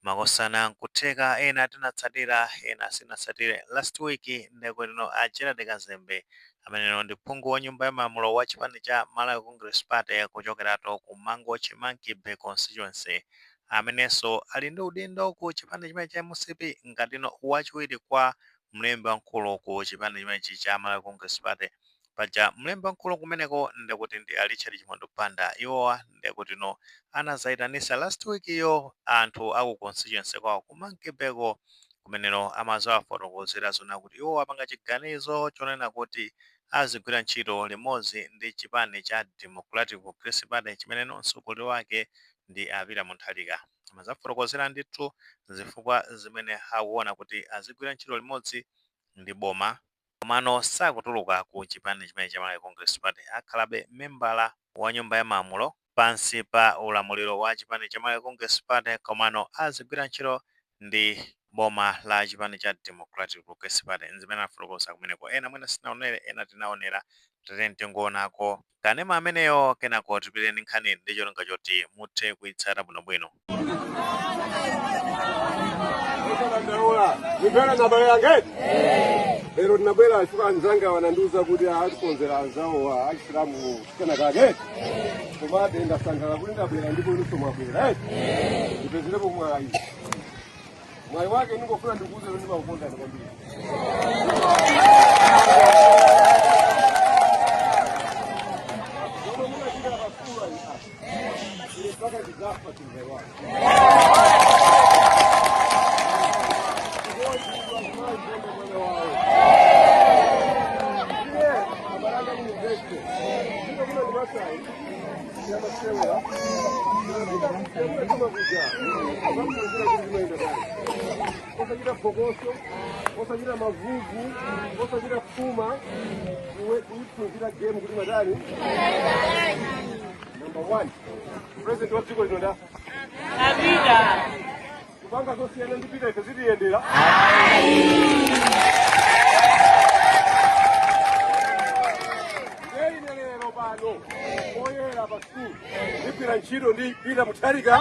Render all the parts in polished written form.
Makosana, nkutheka ena tinatsatira, ena sinatsatire. Last week ndekutino a Gerald Kazembe, ameneno ndi phungu wa nyumba ya malamulo wa chipani cha Malawi Congress Party kuchokeratu ku Mangochi Monkey Bay constituency, amenenso ali ndi udindo ku chipani chimene cha MCP ngatino wachiwiri kwa mlembi wamkulu ku chipani chimenechi cha Malawi Congress Party. Paja mlembi wamkulu kumeneko ndekuti ndi a Richard Chimwendo Banda. Iwowa ndekutino anazayitanisa last week iyo anthu aku constituency kwawo ku Monkey Bayko, kumeneno amazawafotokozera zona kuti iwo apanga chiganizo chonena kuti azigwira ntchito limodzi ndi chipani cha Democratic Progressive Party, chimene mtsogoleri wake ndi a Peter Mutharika. Amazafotokozera ndithu zifukwa zimene akuona kuti azigwira ntchito limodzi ndi boma, komano sakutuluka ku chipani chimene cha Malawi Congress Party, akhalabe membala wa nyumba ya malamulo pansi pa ulamuliro wa chipani cha Malawi Congress Party, komano azigwira ntchito ndi boma la chipani cha Democratic Progressive Party. Zimene anafotokoza kumeneko, ena mwina sinaonere, ena tinaonera. Tete tingoonako kanema ameneyo, kenako tipite ndi nkhani ndi cholinga choti muthe kuyitsata bwinobwino. Nimvera na bale yange. Lero tinabwera chifukwa anzanga wanandiuza kuti atikonzera anzawo wa Achisilamu kena kake. Komabe ndasangalala kuti ndabwera ndipo inunso mwabwera. Ndipezerepo mwayi. Mwayi wake ndingofuna ndikuuze kuti ndimakukondani kwambiri. Zomwe munachita pasukulu ayi, ine mpaka ndidzafa sindidzaiwala. Mwana wawo. Iye abalanga muniveste. Ndipo kuno ndi Masai. Yamasewera. Kama kuja. Vamufunzira kuti zinoenda bani. Osachita phokoso, osachita mavuvu, osachita phuma, kuiphunzira game kuti madani. Number one, president wa dziko lino nda kupanga zosiyana ndi Peter ife zitiyendera. Ine lero pano oyera pa school ndigwira ntchito ndi Peter Mutharika.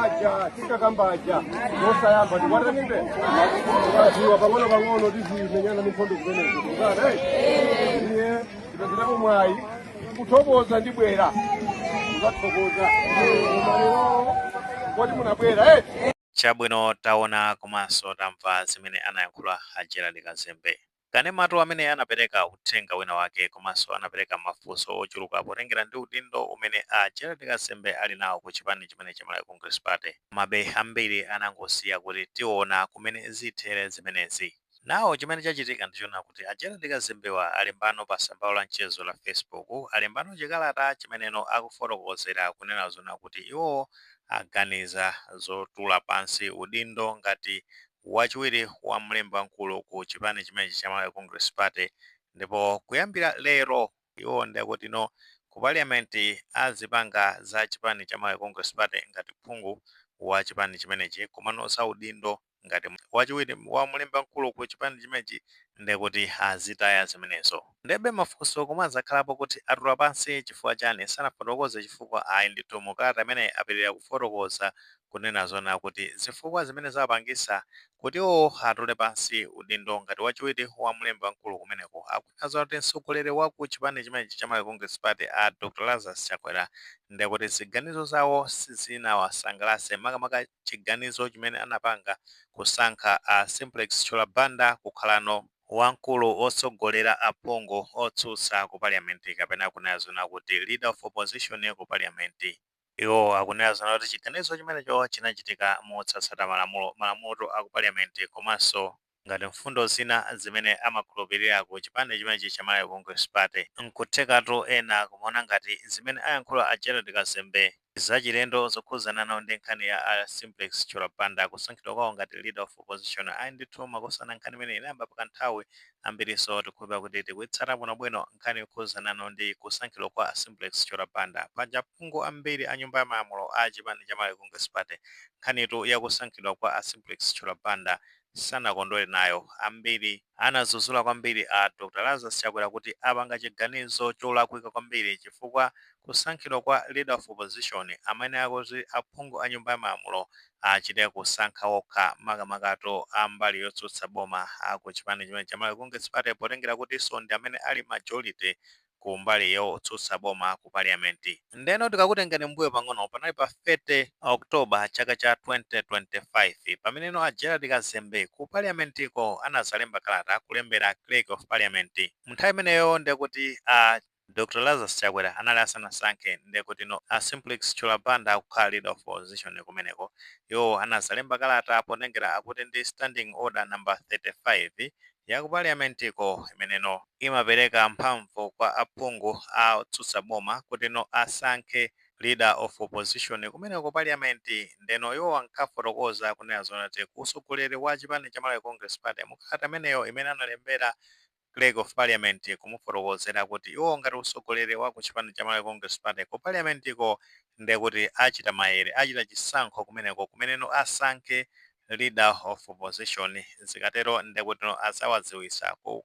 Aja tikakambaja nosayamba tikwatanimbe tikadziwa pang'ono pang'ono tizimenyana ni nkhondo zimenezo tikana. Iye tipezerapo mwayi kuthokoza, ndibwera kuzathokoza koma lero koti munabwera. Chabwino, taona komanso tamva zimene anayankhula a Gerald Kazembe. Kanematu amene anapereka uthenga wina wake komanso anapereka mafunso ochuluka potengera ndi udindo umene a Gerald Kazembe ali nawo ku chipani chimene cha Malawi Congress Party. Komabe ambiri anangosiya kuti tiona kumene zithere zimenezi. Nawo chimene chachitika ndichona kuti a Gerald Kazembewa alembano pa tsamba la mchezo la Facebook, alembano chikalata chimeneno akufotokozera kunena zona kuti iwo aganiza zotula pansi udindo ngati wachiwiri wa mlembi wamkulu ku chipani chimenechi cha Malawi Congress Party, ndipo kuyambira lero iwo ndekuti no ku parliament azipanga za chipani cha Malawi Congress Party ngati phungu wa chipani chimenechi, komano za udindo ngati wachiwiri wa mlembi wamkulu ku chipani chimenechi ndekuti azitaya zimenezo. Ndebe mafunso komwe azakhalapo kuti atula pansi chifukwa chani? Sanafotokoze chifukwa ayi ndithu. Mukalata amene apitirira kufotokoza kunena zona kuti zifukwa zimene zapangisa kuti iwo atule pansi udindo ngati wachiwiri wa mlembi wamkulu kumeneko, akunena zona kuti mtsogoleri wa ku chipani chimenechi cha Malawi Congress Party, a Dr Lazarus Chakwera, ndekuti ziganizo zawo sizinawasangalatse, makamaka chiganizo chimene anapanga kusankha a Simplex Chithyola Banda kukhalano wamkulu otsogolera aphungu otsutsa ku parliament, kapena kunena zona kuti leader of opposition ku parliament. Iwo akunena zona kuti chiganizo chimenecho chinachitika motsatsata malamulo aku parliament komanso ngati mfundo zina zimene amakhulupirira ku chipani chimenechi cha Malawi Congress Party. Nkuthekatu ena kumaona ngati zimene ayankhula a Gerald Kazembe Zachilendo zokhuzana nawo ndi nkhani ya a Simplex Chithyola Banda kusankhidwa kwawo ngati leader of opposition. Ayi ndithu makosana, nkhani imene inayamba pakanthawi, ambiriso tikukhulupira kuti tikuitsata bwinobwino nkhani yokhuzana nawo ndi kusankhidwa kwa Simplex Chithyola Banda. Paja aphungu ambiri a nyumba ya malamulo a chipani cha Malawi Congress Party, nkhanitu yakusankhidwa kwa a Simplex Chithyola Banda sanakondwere nayo. Ambiri anazuzula kwambiri a Dr Lazarus Chakwera kuti apanga chiganizo cholakwika kwambiri, chifukwa kusankhidwa kwa leader of opposition amene akuti aphungu a nyumba ya malamulo achite kusankha okha, makamakato a mbali yotsutsa boma aku chipani chimene cha Malawi Congress Party, potengera kutinso ndi amene ali majority ku mbali yotsutsa boma ku parliament. Ndeno tikakutengani mbuyo pang'ono, panali pa 30 October chaka cha 2025 pameneno a Gerald Kazembe ku parliamentiko anazalemba kalata kulembera Clerk of Parliament. Munthawi imeneyo ndekuti a Dr Lazarus Chakwera anali asanasankhe ndekuti no a Simplex Chithyola Banda kukhala leader of opposition kumeneko. Iwo anazalemba kalata potengera akuti ndi standing order number 35 ya ku parliamentiko, imeneno imapereka mphamvu kwa aphungu a otsutsa boma kuti no asankhe leader of opposition kumeneko parliament. Ndeno iwo ankafotokoza kunena zonati kusogoleri wa chipani cha Malawi Congress Party, mukalata imeneyo imene analembera Clerk of Parliament kumufotokozera kuti iwo ngati usogoleri wa ku chipani cha Malawi Congress Party ku parliamentiko, ndekuti achita maere, achita chisankho kumeneko kumeneno asankhe leader of opposition. Zikatero ndekuti no azawadziwisa ku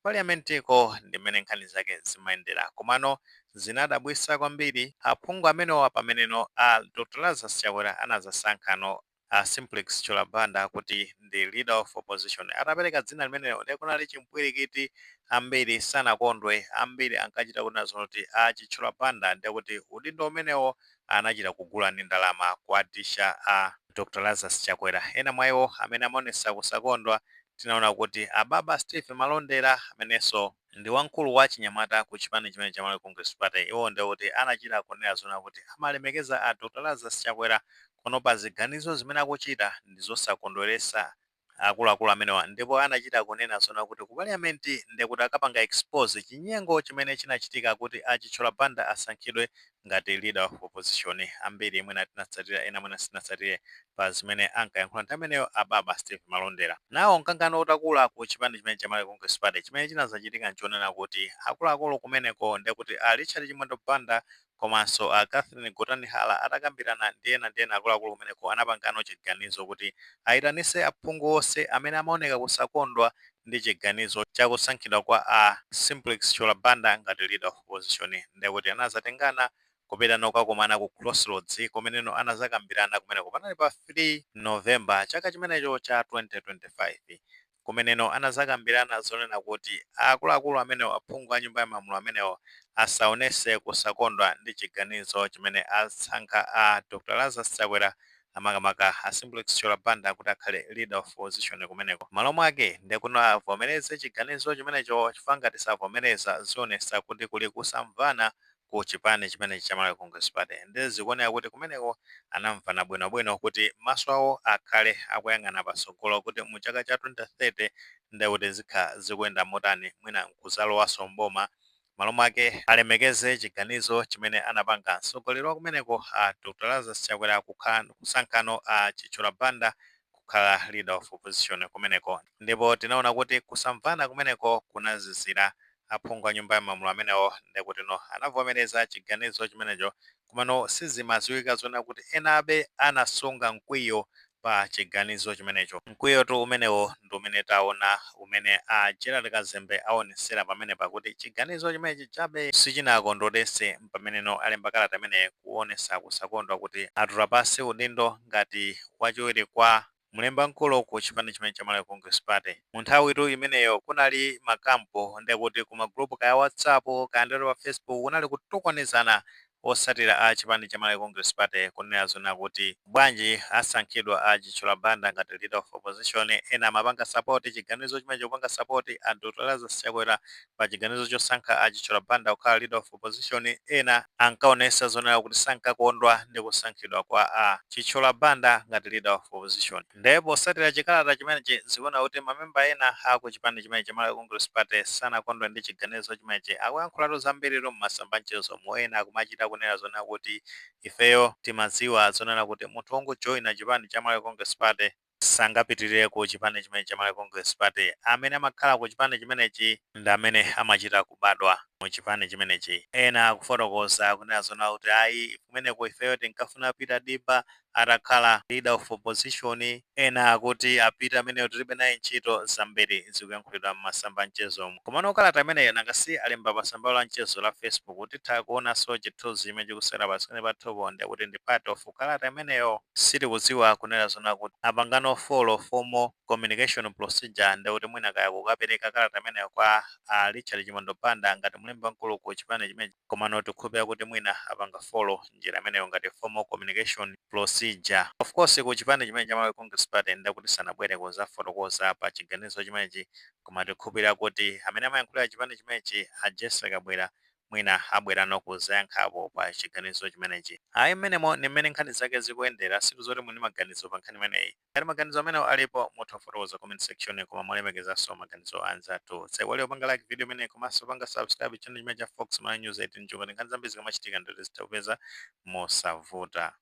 parliamentiko, ndimene nkhani zake zimayendera. Komano zinadabwisa kwambiri aphungu amenewa pameneno a Dr Lazarus Chakwera anazasankhano a Simplex Chithyola Banda kuti ndi leader of opposition. Atapereka dzina limenelo, ndiye kunali chimpwirikiti, ambiri sanakondwe, ambiri ankachita kunena zoti a Chithyola Banda ndiye kuti udindo umenewo anachita kugula ndi ndalama kuadisha a Dr Lazarus Chakwera. Ena mwa iwo amene amaonesa kusakondwa, tinaona kuti ababa Steve Malondera, amenenso ndi wamkulu wa chinyamata ku chipani chimene cha Malawi Congress Party, iwo ndiye kuti anachita kunena zona kuti amalemekeza a Dr Lazarus Chakwera, kono pa ziganizo zimene akuchita ndi zosakondweresa akuluakulu amenewa. Ndipo anachita kunena zona kuti ku parliament ndiye kuti akapanga expose chinyengo chimene chinachitika kuti a Chithyola Banda asankhidwe ngati leader of opposition. Ambiri mwina tinatsatira, ena mwina sitinatsatire pa zimene ankayankhula nthawi imeneyo ababa Steve Malondera. Nawo mkangano utakula ku chipani chimene cha Malawi Congress Party, chimene chinazachitika nchonena kuti akuluakulu kumeneko, ndiye kuti a Richard Chimwendo Banda komanso a Catherine Gotani Hala, atakambirana ndi ena ndi ena akuluakulu kumeneko, anapangano chiganizo kuti ayitanise aphungu onse amene amaoneka kusakondwa ndi chiganizo chakusankhidwa kwa a Simplex Chithyola Banda ngati leader of opposition. Ndiye kuti anazatengana kupita nokakumana ku Crossroads, kumeneno anazakambirana kumeneko. Panali pa 3 November chaka chimenecho cha 2025, kumeneno anazakambirana zonena kuti akuluakulu amenewo, aphungu a nyumba ya malamulo amenewo, asaonese kusakondwa ndi chiganizo chimene asankha a Dr Lazarus Chakwera, amakamaka a Simplex Chithyola Banda, kuti akhale leader of opposition kumeneko. Malo mwake ndekuno avomereze chiganizo chimenecho, chifukwa ngati savomereza zionesa kuti kuli kusamvana ku chipani chimenechi cha Malawi Congress Party. Ndi zikuoneka kuti kumeneko anamvana bwinobwino kuti maso awo akhale akuyang'ana patsogolo, kuti mu chaka cha 2030 ndekuti zikhala zikuyenda motani, mwina nkuzalowanso mboma. Malo mwake alemekeze chiganizo chimene anapanga mtsogoleri wa kumeneko a Dr Lazarus Chakwera, kusankhano a Chithyola Banda kukhala leader of opposition kumeneko. Ndipo tinaona kuti kusamvana kumeneko kunazizira. Aphungu a nyumba ya malamulo amenewo ndekuti no anavomereza chiganizo chimenecho, komano sizimadziwika zona kuti enabe anasunga mkwiyo pa chiganizo chimenecho. Mkwiyotu umenewo ndi umene taona umene a Gerald Kazembe aonesera pamene pakuti chiganizo chimenechi chabe sichinakondwerese, pameneno alemba kalata imene kuonesa kusakondwa kuti atula pasi udindo ngati wachiwiri kwa mlemba mkulu ku chipani chimene cha Malawi Congress Party. Mu nthawitu imeneyo kunali makampo, ndekuti ku magrupu kaya WhatsApp kaya ndoti pa Facebook kunali kutukonezana osatira a chipani cha Malawi Congress Party, kunena zona kuti bwanji asankhidwa a Chithyola Banda ngati leader of opposition. Ena amapanga support chiganizo chimene chikupanga support a Dr Lazarus Chakwera pa chiganizo chosankha a Chithyola Banda kukhala leader of opposition. Ena ankaonesa zonena kuti sankakondwa ndi kusankhidwa kwa a Chithyola Banda ngati leader of opposition. Ndipo posatira chikalata chimenechi, zikuona kuti mamemba ena aku chipani chimene cha Malawi Congress Party sanakondwe ndi chiganizo chimenechi. Akuyankhulatu zambiritu mmasamba mchezo, ena akumachita. Kunena zona kuti ifeyo timadziwa zonena kuti munthu wongojoyina chipani cha Malawi Congress Party sangapitirire ku chipani chimene cha Malawi Congress Party. Amene amakhala ku chipani chimenechi ndi amene amachita kubadwa mu chipani chimenechi. Ena akufotokoza kunena zona kuti ayi, kumeneko ifeyo tinkafuna Peter Dimba atakhala leader of opposition. Ena akuti apita ameneyo, tilibe naye ntchito. Zambiri zikuyankhulidwa m'masamba mchezomo. Komano kalata imeneyo nangasi alemba pa tsamba la mchezo la Facebook, titha kuonanso chithunzi chimene chikusera pa screen pathupo, ndikuti ndi part of kalata imeneyo. Sitikudziwa kunena zona kuti apangano follow formal communication procedure, ndikuti mwina kaya kukapereka kalata imeneyo kwa a Richard Chimwendo Banda ngati mlembi wamkulu ku chipani chimenechi. Komano tikukhulupirira kuti mwina apanga follow njira imeneyo ngati formal communication procedure. Of course, ku chipani chimene cha Malawi Congress Party ndakuti sanabwere kuzafotokoza pa chiganizo chimenechi, koma tikukhulupirira kuti amene amayankhulira chipani chimenechi, a Jesse Kabwera, mwina abwerano kuzayankhapo pa chiganizo chimenechi. Ayi, mmenemo ni mmene nkhani zake zikuyendera. Sikuzoti muli maganizo pa nkhani imeneyi. Ngati maganizo amenewo alipo, mutha kufotokoza comment section, koma molemekezanso maganizo anzathu. Saiwale kupanga like video imeneyi komanso panga subscribe channel chimene cha Fox Malawi News 18 chomwe nkhani zambiri zikamachitika ndoti zitha kupeza mosavuta.